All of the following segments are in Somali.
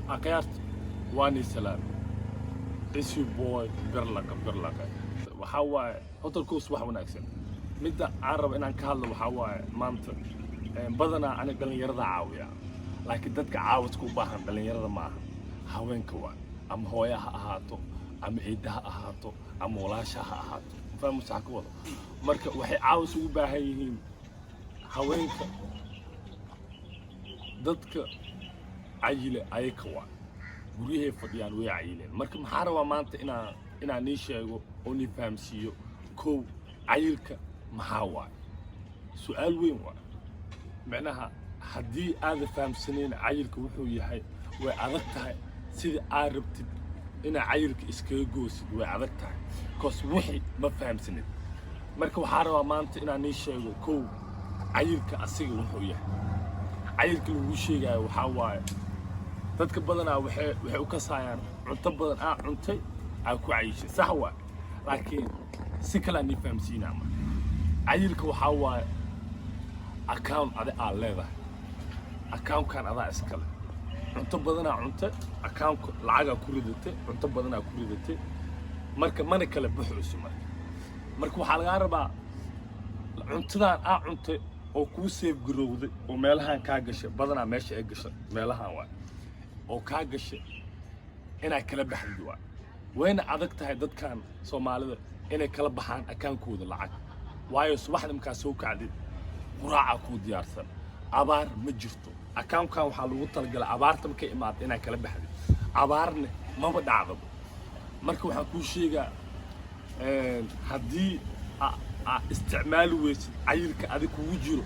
Akhyaarta, waani salaam. It's your boy Birlaqa. Birlaqa waxaa waaye hotel coast. Wax wanaagsan midda aan rabo inaan ka hadlo waxaa waaye maanta, badanaa aniga dhallinyarada caawiya, laakiin dadka caawiska u baahan dhallinyarada ma aha, haweenka waa, ama hooya ha ahaato, ama eedda ha ahaato, ama walaasha ha ahaato. Fahmusa ka wado? Marka waxay caawis ugu baahan yihiin haweenka, dadka cayile ayaka waa guryahay fadhiyaan, way cayileen. Marka maxaa rabaa maanta inaan nii sheego oo nii fahamsiiyo? Kow, cayilka maxaa waaye? Su-aal weyn waay. Micnaha, haddii aada fahamsanayn cayilka wuxuu yahay, way adag tahay sida aad rabtid inaad cayilka iskaga goosid. Way adag tahay 'cause wixii ma fahamsanid. Marka waxaa rabaa maanta inaan nii sheego, kow, cayilka asiga wuxuu yahay. Cayilka lagu sheegayo waxaa waaye, dadka badanaa waxay u kasaayaan cunto badan aa cuntay aa ku cayishay. Sax waay, laakiin si kalea nii fahamsiinaa. Marka cayilka waxaa waaye account adi aad leedahay, accountkan adaa iskale. Cunto badanaa cuntay, accountka lacagaa ku ridatay, cunto badanaa ku ridatay, marka mana kala baxayso. Marka waxaa lagaa rabaa cuntadan aa cuntay oo kuu save garowday oo meelahan kaa gashay, badanaa meesha ay gashay meelahan waay, oo kaa gashay, inaad kala baxdid waay. Wayna adag tahay dadkan Soomaalida inay kala baxaan accountkooda lacag, waayo subaxda markaa soo kacdid, quraacaa kuu diyaarsan, abaar ma jirto. Accountkan waxaa lagu talagalay abaarta markay imaado inaad kala baxdid, abaarne maba dhacdaba. Marka waxaan kuu sheegaa, haddii aa isticmaali weysid cayilka adig kugu jiro,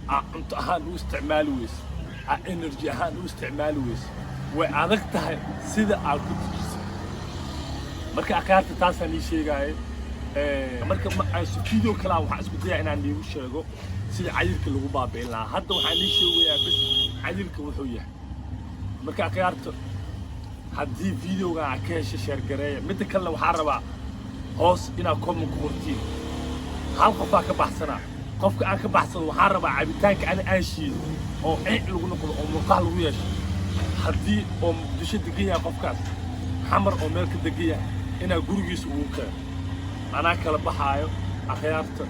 aa cunto ahaan u isticmaali weysid, aa energy ahaan u isticmaali weysid, way adag tahay sida aad ku dejisay. Marka akhyaarta, taasaan ii sheegaaye. Marka video kalaa waxaan isku dayaa inaan iigu sheego sida cayilka lagu baabi'in lahaa. Hadda waxaan ii sheegayaa bas cayilka wuxuu yahay. Marka akhyaarta, haddii videogan aad ka hesha, share gareeya. Midda kalena, waxaan rabaa hoos inaad comment ku qortiin. Hal qofaa ka baxsanaa. Qofka aan ka baxsado, waxaan rabaa cabitaanka ani aan shiido oo ciic lagu noqdo oo murqaha lagu yeesho. Haddii oo Muqdisho degan yahay qofkaas, Xamar oo meel ka degan yahay, inaa gurigiisa ugu keeno, anaa kala baxaayo. Akhyaarta.